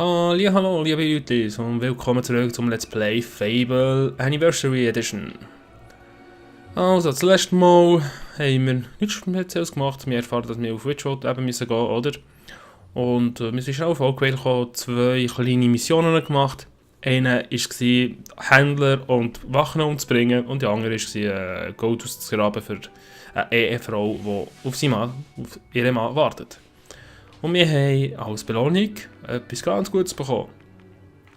Hallo, liebe Leute, und willkommen zurück zum Let's Play Fable Anniversary Edition. Also, das letzte Mal haben wir nichts Spezielles gemacht. Wir erfahren, dass wir auf Witchwood eben müssen gehen, oder? Und wir sind schnell auf Oakvale gekommen, 2 kleine Missionen gemacht. Eine war, Händler und Wachen umzubringen, und die andere war, Gold auszugraben für eine Ehefrau, die auf ihren Mann wartet. Und wir haben als Belohnung etwas ganz Gutes bekommen.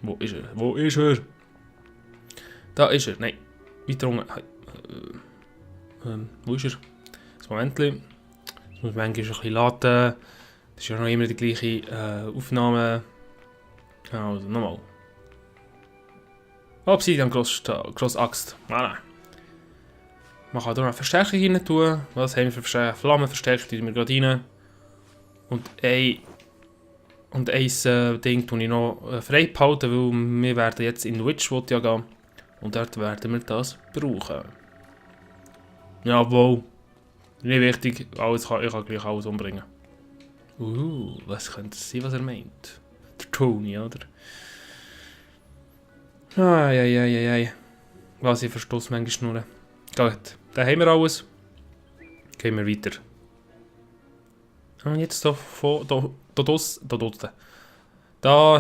Wo ist er? Wo ist er? Da ist er. Nein. Weiter unten. Wo ist er? Das Momentchen. Das muss manchmal ein bisschen laden. Das ist ja noch immer die gleiche Aufnahme. Also, nochmal. Obsidian Gross Axt. Voilà. Man kann hier eine Verstärkung rein tun. Was haben wir für Verstärkung? Flammenverstärkung, die wir gerade rein. Und ein Ding tue ich noch frei behalten, weil wir werden jetzt in Witchwood ja gehen. Und dort werden wir das brauchen. Jawohl. Nicht wichtig, ich kann gleich alles umbringen. Was könnte es sein, was er meint? Der Tony, oder? Ai. Was ich verstoß manchmal schnurren. Gut, dann haben wir alles. Gehen wir weiter. Und jetzt da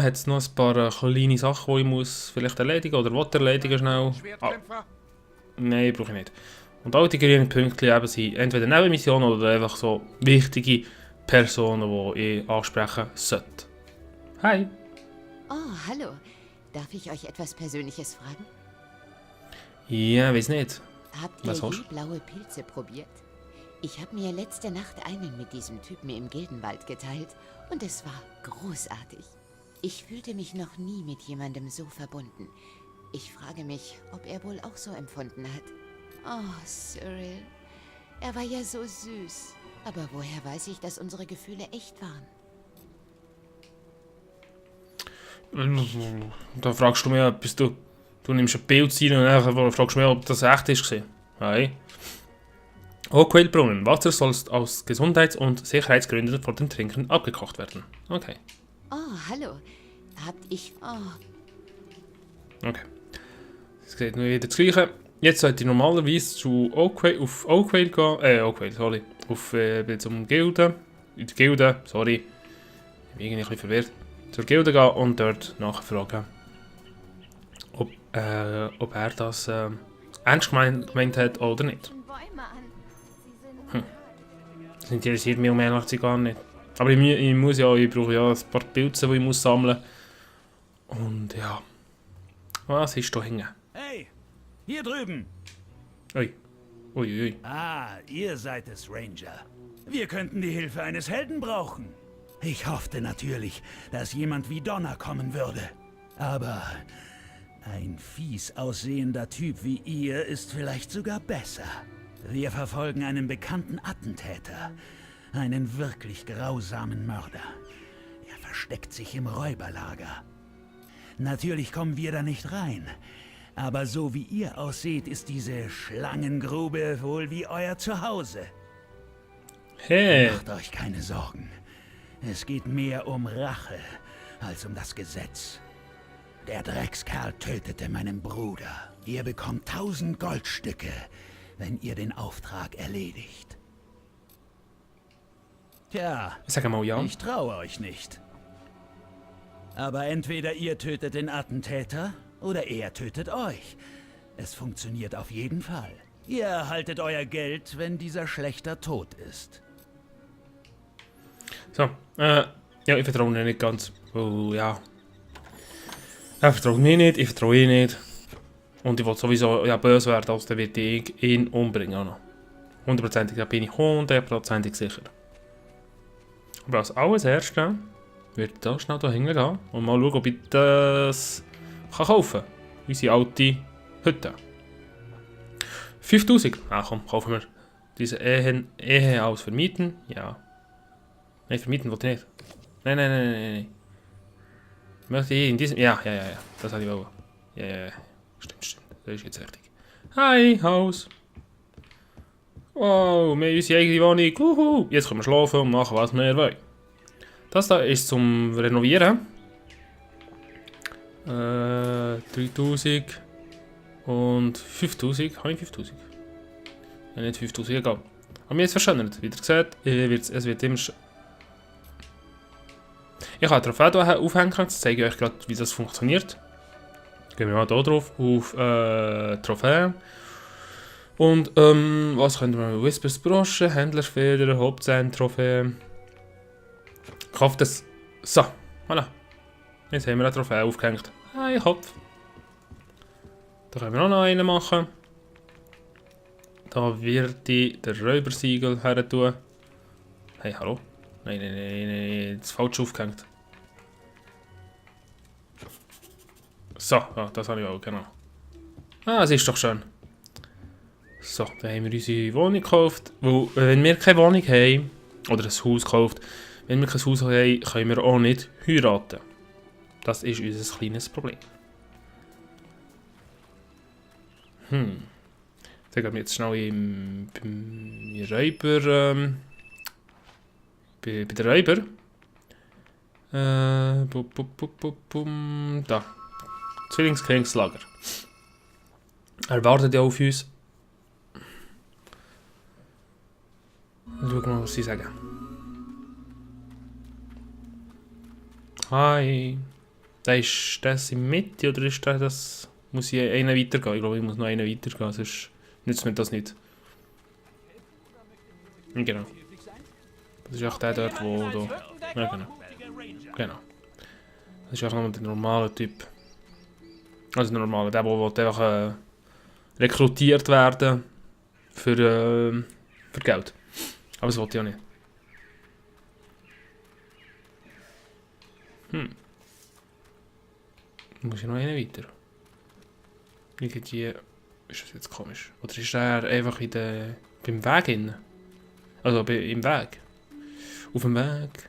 hat es noch ein paar kleine Sachen, die ich muss vielleicht erledigen oder will erledigen schnell. Nein, brauche ich nicht. Und all die grünen Pünktchen eben sind entweder Nebenmissionen oder einfach so wichtige Personen, die ich ansprechen sollte. Hi. Oh, hallo. Darf ich euch etwas Persönliches fragen? Ja, weiß nicht. Habt ihr je blaue Pilze probiert? Ich habe mir letzte Nacht einen mit diesem Typen im Gildenwald geteilt und es war großartig. Ich fühlte mich noch nie mit jemandem so verbunden. Ich frage mich, ob er wohl auch so empfunden hat. Oh, Cyril. Er war ja so süß. Aber woher weiß ich, dass unsere Gefühle echt waren? Da fragst du mich etwas, du nimmst ein Bild rein und dann fragst du mich, ob das echt ist. Hey. Oakvale-Brunnen. Wasser soll aus Gesundheits- und Sicherheitsgründen vor dem Trinken abgekocht werden. Okay. Oh, hallo. Habt ich... Oh. Okay. Es geht nur wieder das Gleiche. Jetzt sollte ich normalerweise zu Oakvale gehen. Zum Gilde. In der Gilde, sorry. Ich bin irgendwie ein bisschen verwirrt. Zur Gilde gehen und dort nachfragen, ob er das ernst gemeint hat oder nicht. Das interessiert mich um ehrlich gar nicht. Aber ich brauche ja ein paar Pilze, die ich muss sammeln muss. Und ja. Was ist da hinten? Hey, hier drüben. Ui. Ah, ihr seid es, Ranger. Wir könnten die Hilfe eines Helden brauchen. Ich hoffte natürlich, dass jemand wie Donner kommen würde. Aber ein fies aussehender Typ wie ihr ist vielleicht sogar besser. Wir verfolgen einen bekannten Attentäter. Einen wirklich grausamen Mörder. Er versteckt sich im Räuberlager. Natürlich kommen wir da nicht rein. Aber so wie ihr ausseht, ist diese Schlangengrube wohl wie euer Zuhause. Hey. Macht euch keine Sorgen. Es geht mehr um Rache als um das Gesetz. Der Dreckskerl tötete meinen Bruder. Ihr bekommt 1000 Goldstücke, wenn ihr den Auftrag erledigt. Tja, Sag mal ja. ich traue euch nicht. Aber entweder ihr tötet den Attentäter oder er tötet euch. Es funktioniert auf jeden Fall. Ihr erhaltet euer Geld, wenn dieser Schlechter tot ist. So, ja, ich vertraue ihn nicht ganz. Oh, ja. Er vertraut mir nicht, ich vertraue ihn nicht. Und ich will sowieso ja, böse werden, also dann wird ich ihn umbringen. Auch noch. 100%, da bin ich 100% sicher. Aber als allererstes wird da schnell da hingehen und mal schauen, ob ich das kaufen kann. Unsere alte Hütte. 5000. Ah komm, kaufen wir. Diese Ehe aus vermieten. Ja. Nein, vermieten wollte ich nicht. Nein. Möchte ich in diesem... Ja. Das hatte ich wollen. Ja. Stimmt. Das ist jetzt richtig. Hi, Haus. Wow, wir haben unsere eigene Wohnung. Jetzt können wir schlafen und machen, was wir wollen. Das da ist zum Renovieren. 3000 und 5000. Habe ich 5000? Ja, nicht 5000, egal. Aber mir ist verschönert. Wie ihr seht, es wird immer... Ich habe eine Trophäe hier aufhängen, das zeige ich euch gerade, wie das funktioniert. Gehen wir mal hier drauf, auf Trophäe. Und was können wir? Whispers Brosche, Händlerfeder, Hauptzahn-Trophäe. Kauft das. So, voilà. Jetzt haben wir eine Trophäe aufgehängt. Ein Kopf. Da können wir auch noch einen machen. Da wird ich den Räubersiegel her tun. Hey, hallo? Nein, nein, nein, nein, das ist falsch aufgehängt. So, ja, das habe ich auch, genau. Ah, es ist doch schön. So, dann haben wir unsere Wohnung gekauft. Weil, wenn wir keine Wohnung haben, oder ein Haus gekauft, wenn wir kein Haus haben, können wir auch nicht heiraten. Das ist unser kleines Problem. Dann gehen wir jetzt schnell beim Räuber, bei der Räuber. Da. Zwillingskönigslager. Er wartet ja auf uns. Schauen wir mal, was sie sagen. Hi. Da ist das in der Mitte oder ist das... Muss ich einen weitergehen? Ich glaube, ich muss noch einen weitergehen, sonst nützt mir das nicht. Genau. Das ist auch der dort, wo... Da. Ja, genau. Genau. Das ist auch noch der normale Typ. Also der normale, der einfach rekrutiert werden für Geld. Aber das wollte ich auch nicht. Muss ich noch einen weiter? Irgendwie ist das jetzt komisch. Oder ist er einfach beim Weg hin? Also im Weg. Auf dem Weg.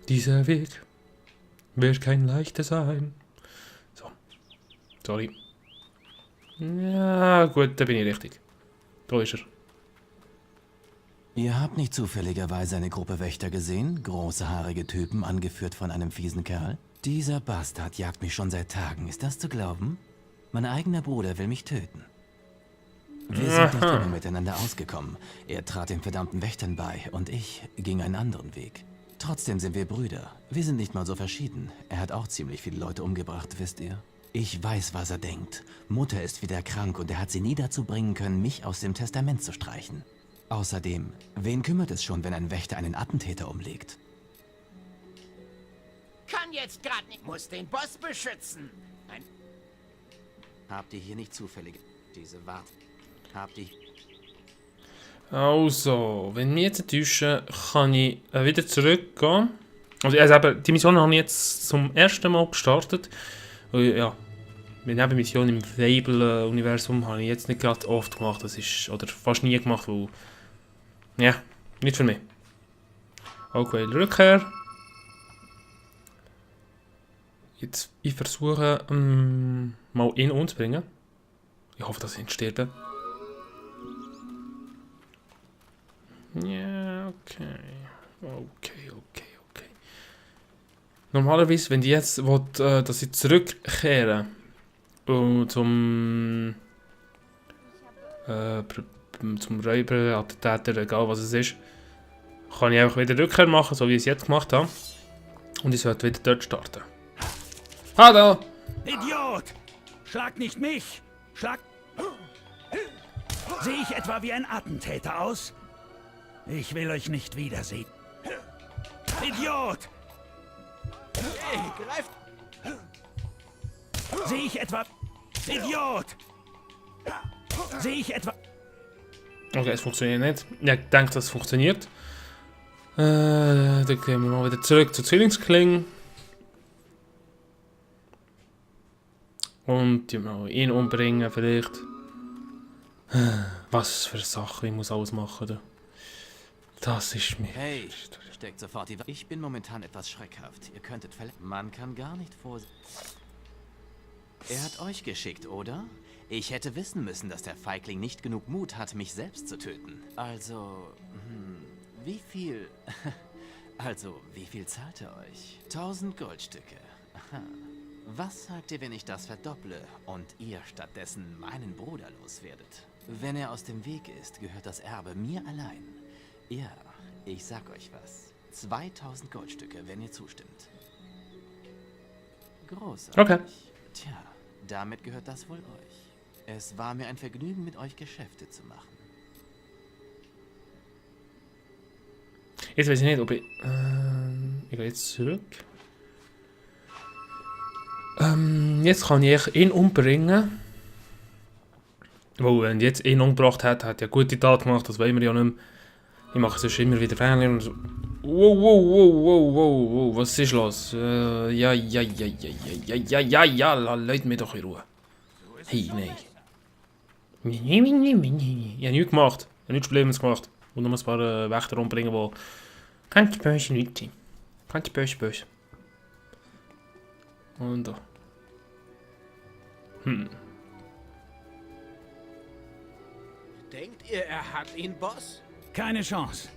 Dieser Weg wird kein leichter sein. So. Sorry. Ja, gut, da bin ich richtig. Da ist er. Ihr habt nicht zufälligerweise eine Gruppe Wächter gesehen? Große, haarige Typen, angeführt von einem fiesen Kerl? Dieser Bastard jagt mich schon seit Tagen, ist das zu glauben? Mein eigener Bruder will mich töten. Wir sind nicht immer miteinander ausgekommen. Er trat den verdammten Wächtern bei und ich ging einen anderen Weg. Trotzdem sind wir Brüder. Wir sind nicht mal so verschieden. Er hat auch ziemlich viele Leute umgebracht, wisst ihr? Ich weiß, was er denkt. Mutter ist wieder krank und er hat sie nie dazu bringen können, mich aus dem Testament zu streichen. Außerdem, wen kümmert es schon, wenn ein Wächter einen Attentäter umlegt? Kann jetzt gerade nicht, muss den Boss beschützen. Ein Habt ihr hier nicht zufällig diese Wart? Habt ihr... Also, wenn wir jetzt täuschen, kann ich wieder zurückgehen. Also eben, die Mission habe ich jetzt zum ersten Mal gestartet. Ja, die Nebenmission im Fable-Universum habe ich jetzt nicht gerade oft gemacht. Das ist, oder fast nie gemacht, weil... Ja, nicht für mich. Okay, Rückkehr. Jetzt, ich versuche, mal ihn umzubringen. Ich hoffe, dass ich nicht sterbe. Ja, okay. Normalerweise, wenn die jetzt will, dass ich zurückkehre zum Räuber, Attentäter, egal was es ist, kann ich einfach wieder Rückkehr machen, so wie ich es jetzt gemacht habe. Und ich sollte wieder dort starten. Hallo! Idiot! Schlag nicht mich! Schlag... Sehe ich etwa wie ein Attentäter aus? Ich will euch nicht wiedersehen. Idiot! Hey, greift! Sehe ich etwa... Idiot! Sehe ich etwa... Okay, es funktioniert nicht. Ja, ich denke, das funktioniert. Dann gehen wir mal wieder zurück zur Zwillingsklinge. Und mal ihn umbringen vielleicht. Was für Sachen ich muss alles machen. Da. Das ist mir... Hey, steckt sofort die... Ich bin momentan etwas schreckhaft. Ihr könntet Man kann gar nicht vor... Er hat euch geschickt, oder? Ich hätte wissen müssen, dass der Feigling nicht genug Mut hat, mich selbst zu töten. Also, wie viel... Also, wie viel zahlt er euch? 1000 Goldstücke. Aha. Was sagt ihr, wenn ich das verdopple und ihr stattdessen meinen Bruder loswerdet? Wenn er aus dem Weg ist, gehört das Erbe mir allein. Ja, ich sag euch was. 2000 Goldstücke, wenn ihr zustimmt. Großartig. Okay. Tja, damit gehört das wohl euch. Es war mir ein Vergnügen, mit euch Geschäfte zu machen. Jetzt weiß ich nicht, ob ich... ich gehe jetzt zurück. Jetzt kann ich ihn umbringen. Weil, wenn ich jetzt ihn umgebracht hat, hat er eine gute Tat gemacht, das wollen wir ja nicht mehr. Ich mache sonst immer wieder Fehler und so. Wow, was ist los? Ja, lasst mich doch in Ruhe. Hey, nein. Ich habe nichts gemacht. Ich habe nichts Schlimmes gemacht. Und nur ein paar Wächter umbringen, die ganz böse Leute sind. Ganz böse. Und da. Denkt ihr, er hat ihn, Boss? Keine Chance.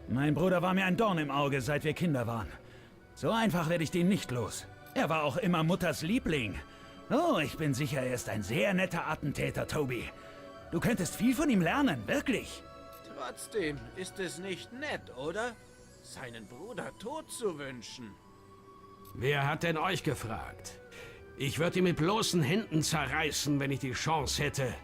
Mein Bruder war mir ein Dorn im Auge, seit wir Kinder waren. So einfach werde ich den nicht los. Er war auch immer Mutters Liebling. Oh, ich bin sicher, er ist ein sehr netter Attentäter, Toby. Du könntest viel von ihm lernen, wirklich. Trotzdem ist es nicht nett, oder? Seinen Bruder tot zu wünschen. Wer hat denn euch gefragt? Ich würde ihn mit bloßen Händen zerreißen, wenn ich die Chance hätte.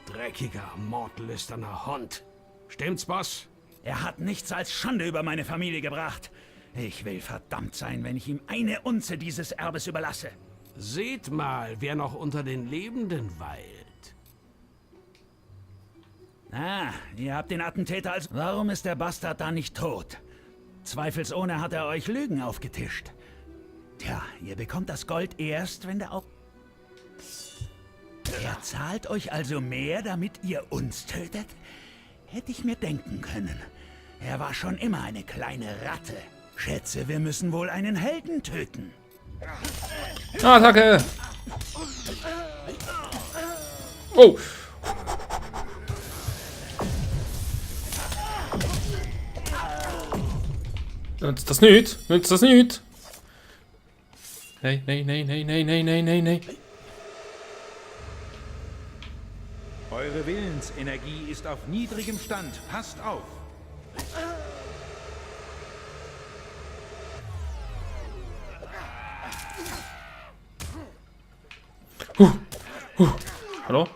Dreckiger, mordlüsterner Hund. Stimmt's, Boss? Er hat nichts als Schande über meine Familie gebracht. Ich will verdammt sein, wenn ich ihm eine Unze dieses Erbes überlasse. Seht mal, wer noch unter den Lebenden weilt. Ah, ihr habt den Attentäter als... Warum ist der Bastard da nicht tot? Zweifelsohne hat er euch Lügen aufgetischt. Tja, ihr bekommt das Gold erst, wenn der Au... Er zahlt euch also mehr, damit ihr uns tötet? Hätte ich mir denken können. Er war schon immer eine kleine Ratte. Schätze, wir müssen wohl einen Helden töten. Attacke! Oh! Nützt das nicht? Nützt das nicht? Nein. Eure Willensenergie ist auf niedrigem Stand. Passt auf! Hallo?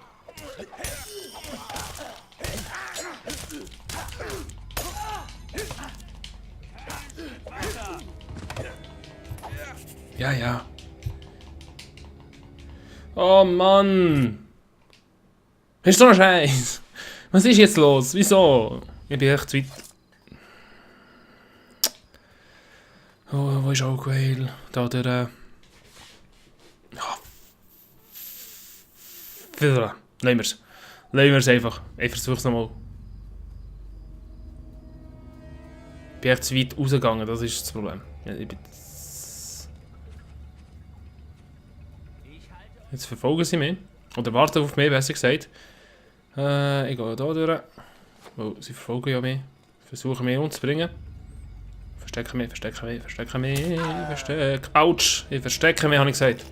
Ja. Oh Mann! Ist so ein Scheiß! Was ist jetzt los? Wieso? Ich bin echt zu weit. Oh, wo ist Oakvale? Da der... Lassen wir's. Lassen wir's einfach. Ich versuch's nochmal. Ich bin echt zu weit rausgegangen, das ist das Problem. Ja, ich bin... Jetzt verfolgen sie mich. Oder warten auf mich, besser gesagt. Ich gehe hier durch. Oh, sie verfolgen ja mich. Versuchen mich umzubringen. Verstecken mich. Autsch! Ich verstecke mich, habe ich gesagt.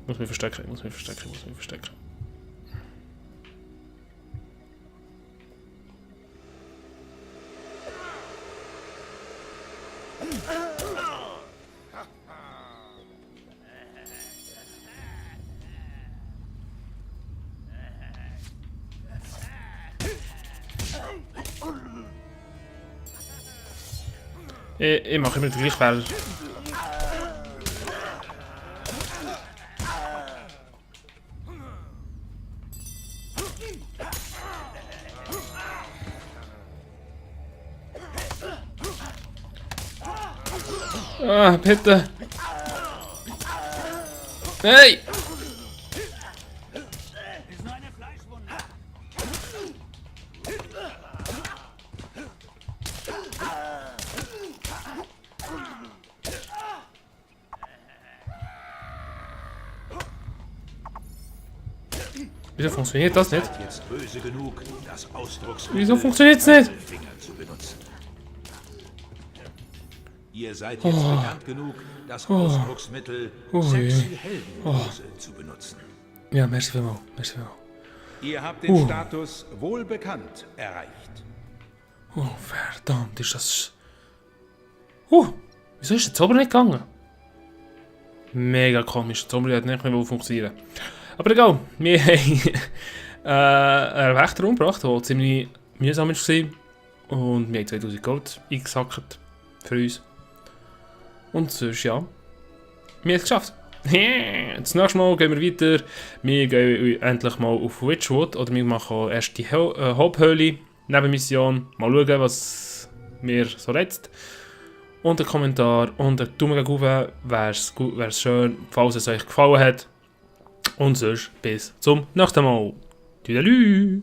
Ich muss mich verstecken. Ich mache immer den gleichen Fehler. Ah, bitte. Hey! Ist nur eine Fleischwunde. Wieso funktioniert das nicht? Jetzt böse genug, das Ausdrucksmittel Wieso funktioniert's nicht? Finger zu benutzen. Ihr seid jetzt bekannt genug, das Ausdrucksmittel Sexy Heldenpose zu benutzen. Ja, merci vielmals. Merci vielmals. Ihr habt den Status wohlbekannt erreicht. Oh, verdammt, ist das... wieso ist der Zauber nicht gegangen? Mega komisch, der Zauber hat nicht mehr funktionieren. Aber egal, wir haben einen Wächter umgebracht, der ziemlich mühsam war. Und wir haben 2000 Gold eingesackt für uns. Und sonst, ja, wir haben es geschafft. Das nächste Mal gehen wir weiter. Wir gehen endlich mal auf Witchwood. Oder wir machen erst die Haupthöhle, Nebenmission. Mal schauen, was mir so rettet. Und einen Kommentar und einen Daumen gegen oben. Wäre es schön, falls es euch gefallen hat. Und sonst bis zum nächsten Mal. Tüdelü!